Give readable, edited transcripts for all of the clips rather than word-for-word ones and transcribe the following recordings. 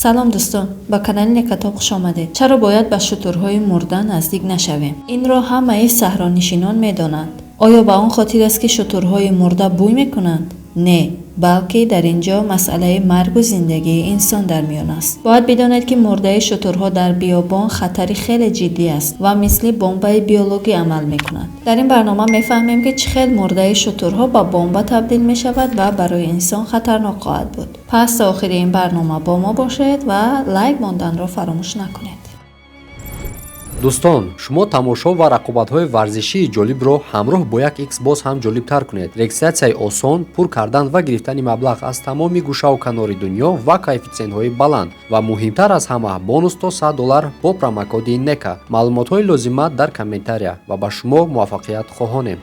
Салом, дӯстон, ба канали Некатоб хуш омадед. Чаро бояд ба шутурҳои мурда наздик нашавем? Инро ҳамаи саҳронишинон медонанд. Оё ба он хотир аст, ки шутурҳои мурда бӯй мекунанд? Не, балки дар ин ҷо масъалаи маргу зиндагии инсон дар миён аст. Бояд бидонед, ки мурдаи шутурҳо дар биёбон хатари хеле ҷиддӣ аст ва мисли бомбаи биологӣ амал мекунад. Дар ин барнома мефаҳмем, ки чӣ хел мурдаи шутурҳо ба бомба табдил мешавад ва барои инсон хатарнок хоҳад буд. Пас то охири ин барнома бо мо бошед ва лайк монданро фаромӯш накунед. Дӯстон, шумо тамошо ва рақобатҳои варзишии ҷолибро ҳамроҳ бо як икс боз ҳам ҷолибтар кунед. Регистратсияи осон, пур кардан ва гирифтани маблағ аз тамоми гӯшаву канори дунё ва коэффитсиентҳои баланд ва муҳимтар аз ҳама, бонус то 100 доллар бо промокоди НЕКА. Маълумотҳои лозима дар комментария ва ба шумо муваффақият хоҳонем.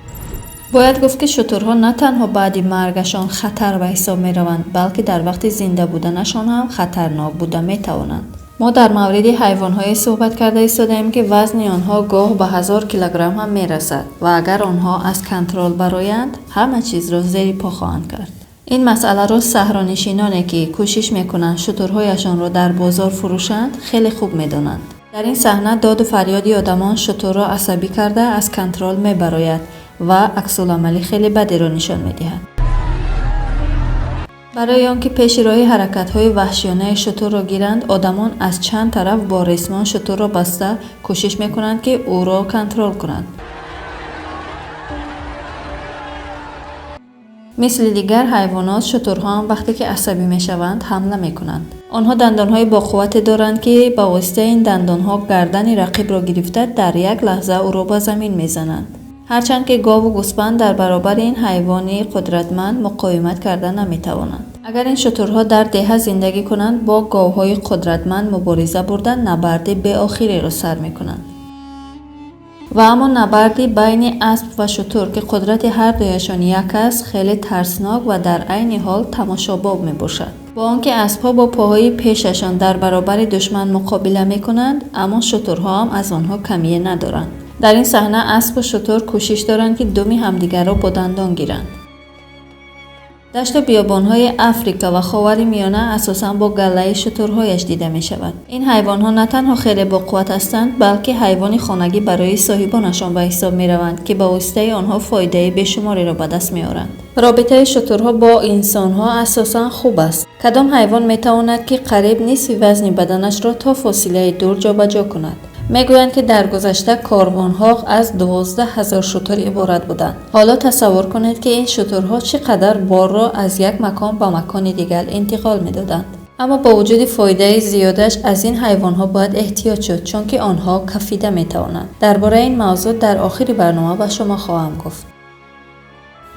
Бояд гуфт, ки шутурҳо на танҳо баъди маргашон хатар ба ҳисоб мераванд, балки дар вақти зинда буданашон ҳам хатарнок буда метавонанд. Мо дар мавриди ҳайвонҳое суҳбат карда истодаем, ки вазни онҳо гоҳ ба 1000 килограмм ҳам мерасад ва агар онҳо аз контрол бароянд, ҳама чизро зери по хоҳанд кард. Ин масъаларо саҳронишиноне, ки кӯшиш мекунанд шутурҳояшонро дар бозор фурӯшанд, хеле хуб медонанд. Дар ин саҳна доду фарёди одамон шутурро асабӣ карда, аз контрол мебарояд ва аксуламали хеле бадеро нишон медиҳад. Барои он ки пеши роҳи ҳаракатҳои ваҳшиёнаи шутурро гиранд, одамон аз чанд тараф бо ресмон шутурро баста, кӯшиш мекунанд, ки ӯро контрол кунанд. Мисли дигар ҳайвонот, шутурҳо ҳам вақте ки асабӣ мешаванд, ҳамла мекунанд. Онҳо дандонҳои боқуввате доранд, ки ба воситаи ин дандонҳо гардани рақибро гирифта, дар як лаҳза ӯро ба замин мезананд. Ҳарчанд ки гову гӯсфанд дар баробари ин ҳайвони қудратманд муқовимат карда наметавонанд. Агар ин шутурҳо дар деҳа зиндагӣ кунанд, бо говҳои қудратманд мубориза бурда, набарди беохиреро сар мекунанд. Ва аммо набарди байни асп ва шутур, ки қудрати ҳар дуяшон як аст, хеле тарснок ва дар айни ҳол тамошобоб мебошад. Бо он ки аспҳо бо поҳои пешашон дар баробари душман муқобила мекунанд, аммо шутурҳо ҳам аз онҳо камие надоранд. Дар ин саҳна аспу шутур кӯшиш доранд, ки думи ҳамдигарро бо дандон гиранд. Дашту биёбонҳои Африка ва Ховари Миёна асосан бо галлаи шутурҳояш дида мешавад. Ин ҳайвонҳо на танҳо хеле боқувват ҳастанд, балки ҳайвони хонагӣ барои соҳибонашон ба ҳисоб мераванд, ки ба воситаи онҳо фоидаи бешумореро ба даст меоранд. Робитаи шутурҳо бо инсонҳо асосан хуб аст. Кадом ҳайвон метавонад, ки қариб нисфи вазни баданашро то фосилаи дур ҷобаҷо кунад? Мегӯянд, ки дар гузашта корвонҳо аз 12 000 шутур иборат буданд. Ҳоло тасаввур кунед, ки ин шутурҳо чӣ қадар борро аз як макон ба макони дигар интиқол медоданд. Аммо бо вуҷуди фоидаи зиёдаш, аз ин ҳайвонҳо бояд эҳтиёт шуд, чунки онҳо кафида метавонанд. Дар бораи ин мавзӯъ дар охири барнома ба шумо хоҳам гуфт.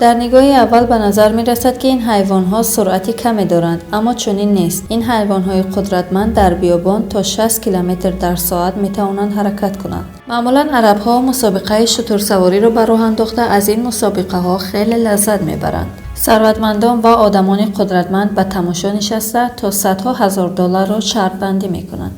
Дар нигоҳи аввал ба назар мерасад, ки ин ҳайвонҳо суръати каме доранд, аммо чунин нест. Ин ҳайвонҳои қудратманд дар биёбон то 60 километр дар соат метавонанд ҳаракат кунанд. Маъмулан арабҳо мусобиқаи шутурсавориро ба роҳ андохта, аз ин мусобиқаҳо хеле лаззат мебаранд. Сарватмандон ва одамони қудратманд ба тамошо нишаста, то садҳо ҳазор долларро шартбандӣ мекунанд.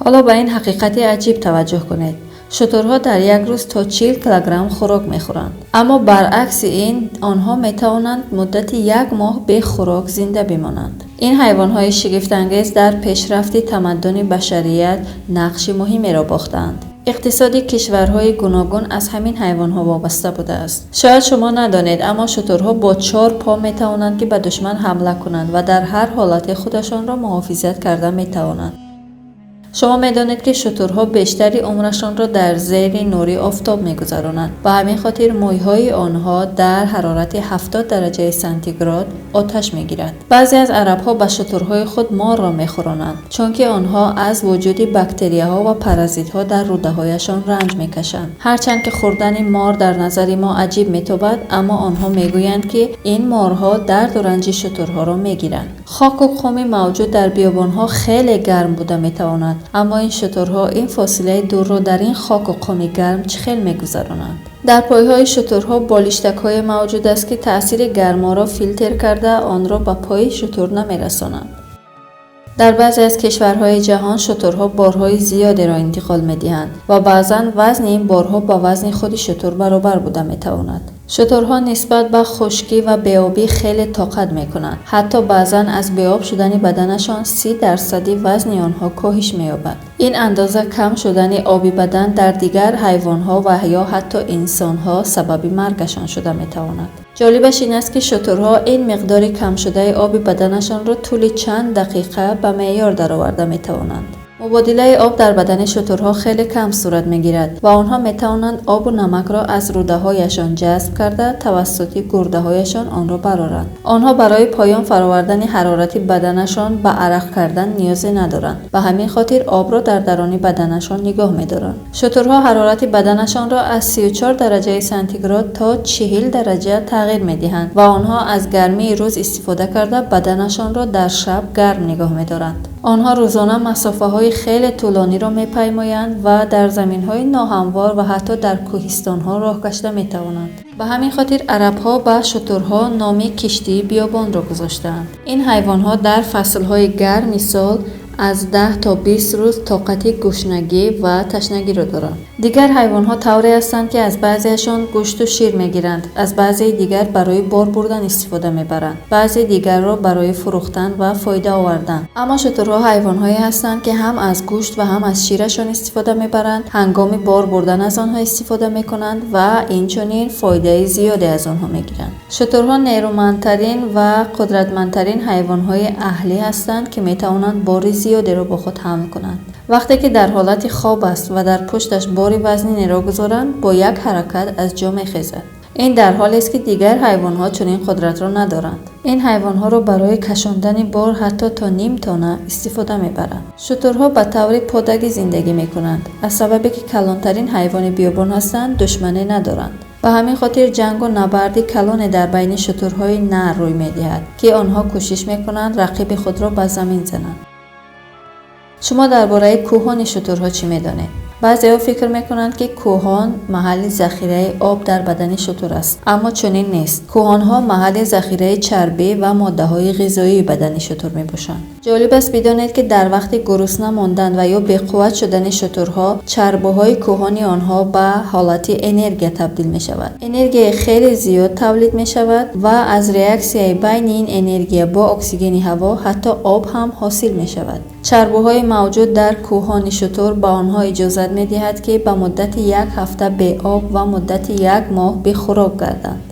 Ҳоло ба ин ҳақиқати аҷиб таваҷҷӯҳ кунед. Шутурҳо дар як рӯз то 40 килограмм хӯрок мехӯранд, аммо баръакси ин онҳо метавонанд муддати як моҳ бе хӯрок зинда бимонанд. Ин ҳайвонҳои шигифтангез дар пешрафти тамаддуни башарият нақши муҳимеро бохтаанд. Иқтисоди кишварҳои гуногун аз ҳамин ҳайвонҳо вобаста будааст. Шояд шумо надонед, аммо шутурҳо бо чор по метавонанд, ки ба душман ҳамла кунанд ва дар ҳар ҳолате худашонро муҳофизат карда метавонанд. Шумо медонед, ки шутурҳо бештари умрашонро дар зери нури офтоб мегузаронанд. Ба ҳамин хотир мӯйҳои онҳо дар ҳарорати 70 дараҷаи сантиград оташ мегирад. Баъзе аз арабҳо ба шутурҳои худ морро мехӯронанд, чунки онҳо аз вуҷуди бактерияҳо ва паразитҳо дар рӯдаҳояшон ранҷ мекашанд. Ҳарчанд ки хӯрдани мор дар назари мо аҷиб метобад, аммо онҳо мегӯянд, ки ин морҳо дарду ранҷи шутурҳоро мегиранд. Хоку қуми мавҷуд дар биёбонҳо хеле гарм буда метавонад, аммо ин шутурҳо ин фосилаи дурро дар ин хоку қуми гарм чӣ хел мегузаронанд? Дар пойҳои шутурҳо болиштакҳое мавҷуд аст, ки таъсири гарморо филтр карда, онро ба пои шутур намерасонанд. Дар баъзе аз кишварҳои ҷаҳон шутурҳо борҳои зиёдеро интиқол медиҳанд ва баъзан вазни ин борҳо ба вазни худи шутур баробар буда метавонад. Шутурҳо нисбат ба хушкӣ ва беобӣ хеле тоқат мекунанд. Ҳатто баъзан аз беоб шудани баданашон 30 дарсади вазни онҳо коҳиш меёбад. Ин андоза кам шудани оби бадан дар дигар ҳайвонҳо ва ё ҳатто инсонҳо сабаби маргашон шуда метавонад. Ҷолибаш ин аст, ки шутурҳо ин миқдори камшудаи оби баданашонро тӯли чанд дақиқа ба меъёр дароварда метавонанд. Мубодилаи об дар бадани шутурҳо хеле кам сурат мегирад ва онҳо метавонанд обу намакро аз рӯдаҳояшон ҷазб карда, тавассути гурдаҳояшон онро бароранд. Онҳо барои поён фаровардани ҳарорати баданашон ба арақ кардан ниёзе надоранд. Ба ҳамин хотир обро дар даруни баданашон нигоҳ медоранд. Шутурҳо ҳарорати баданашонро аз 34 дараҷаи сантиград то 40 дараҷа тағйир медиҳанд ва онҳо аз гармии рӯз истифода карда, баданашонро дар шаб гарм нигоҳ медоранд. Онҳо рӯзона масофаҳои хеле тӯлониро мепаймоянд ва дар заминҳои ноҳамвор ва ҳатто дар кӯҳистонҳо роҳ гашта метавонанд. Ба ҳамин хотир арабҳо ба шутурҳо номи киштии биёбонро гузоштаанд. Ин ҳайвонҳо дар фаслҳои гарми сол аз 10 то 20 рӯз тоқати гушнагӣ ва ташнагиро доранд. Дигар ҳайвонҳо тавре ҳастанд, ки аз баъзеашон гӯшту шир мегиранд, аз баъзеи дигар барои бор бурдан истифода мебаранд, баъзе дигарро барои фурӯхтан ва фоида овардан. Аммо шутурҳо ҳайвонҳое ҳастанд, ки ҳам аз гӯшт ва ҳам аз ширашон истифода мебаранд, ҳангоми бор бурдан аз онҳо истифода мекунанд ва инчунин фоидаи зиёде аз онҳо мегиранд. Шутурҳо нерӯмандтарин ва қудратмандтарин ҳайвонҳои аҳлӣ ҳастанд, ки метавонанд бори зиёдеро бо худ ҳамл кунанд. Вақте ки дар ҳолати хоб аст ва дар пушташ бори вазнинеро гузоранд, бо як ҳаракат аз ҷо мехезад. Ин дар ҳолест, ки дигар ҳайвонҳо чунин қудратро надоранд. Ин ҳайвонҳоро барои кашондани бор ҳатто то ним тонна истифода мебаранд. Шутурҳо ба таври подагӣ зиндагӣ мекунанд. Аз сабабе ки калонтарин ҳайвони биёбон ҳастанд, душманӣ надоранд. Ба ҳамин хотир ҷангу набарди калоне дар байни шутурҳои нар рӯй медиҳад, ки онҳо кӯшиш мекунанд рақиби худро ба замин зананд. Шумо дар бораи кӯҳони шутурҳо чӣ медонед? Баъзеҳо фикр мекунанд, ки кӯҳон маҳалли захираи об дар бадани шутур аст, аммо чунин нест. Кӯҳонҳо маҳалли захираи чарбӣ ва моддаҳои ғизоии бадани шутур мебошанд. Ҷолиб аст бидонед, ки дар вақти гурусна мондан ва ё беқувват шудани шутурҳо чарбуҳои кӯҳони онҳо ба ҳолати энергия табдил мешавад. Энергияи хеле зиёд тавлид мешавад ва аз реаксияи байни ин энергия бо оксигени ҳаво ҳатто об ҳам ҳосил мешавад. Чарбуҳои мавҷуд дар кӯҳони шутур ба онҳо иҷозат медиҳад, ки ба муддати як ҳафта беоб ва муддати як моҳ бехӯрок гарданд.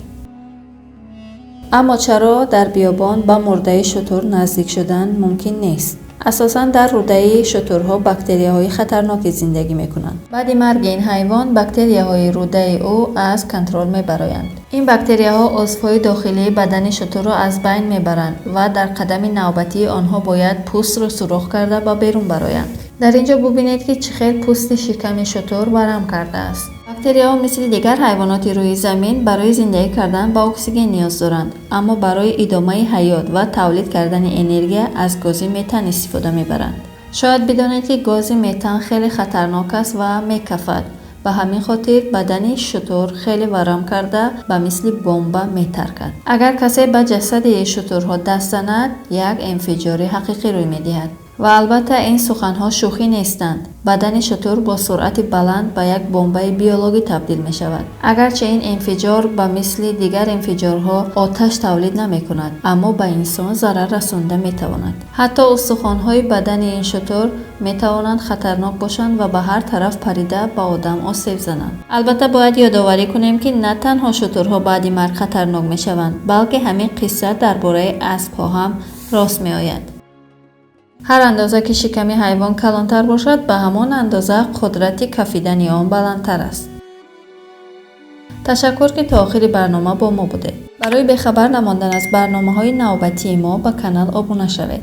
Аммо чаро дар биёбон ба мурдаи шутур наздик шудан мумкин нест? Асосан дар рӯдаи шутурҳо бактерияҳои хатарноке зиндагӣ мекунанд. Баъди марги ин ҳайвон бактерияҳои рӯдаи ӯ аз контрол мебароянд. Ин бактерияҳо узвҳои дохилии бадани шутурро аз байн мебаранд ва дар қадами навбатии онҳо бояд пӯстро сӯрох карда ба берун бароянд. Дар ин ҷо бубинед, ки чӣ хел пӯсти шиками шутур варам кардааст. Бактерияҳо мисли дигар ҳайвоноти рӯи замин барои зиндагӣ кардан ба оксиген ниёз доранд, аммо барои идомаи ҳаёт ва тавлид кардани энергия аз гози метан истифода мебаранд. Шояд бидонед, ки гози метан хеле хатарнок аст ва мекафад. Ба ҳамин хотир бадани шутур хеле варам карда, ба мисли бомба метаркад. Агар касе ба ҷасади шутурҳо даст занад, як инфиҷори ҳақиқӣ рӯй медиҳад. Ва албатта, ин суханҳо шӯхӣ нестанд. Бадани шутур бо суръати баланд ба як бомбаи биологӣ табдил мешавад. Агарчи ин инфиҷор ба мисли дигар инфиҷорҳо оташ тавлид намекунад, аммо ба инсон зарар расонда метавонад. Ҳатто устухонҳои бадани ин шутур метавонанд хатарнок бошанд ва ба ҳар тараф парида ба одам осеб зананд. Албатта, бояд ёдоварӣ кунем, ки на танҳо шутурҳо баъди марг хатарнок мешаванд, балки ҳамин қисса дар бораи аспҳо ҳам рост меояд. Ҳар андоза ки шиками ҳайвон калонтар бошад, ба ҳамон андоза қудрати кафидани он баландтар аст. Ташаккур, ки то охири барнома бо мо будед. Барои бехабар намондан аз барномаҳои навбатии мо ба канал обуна шавед.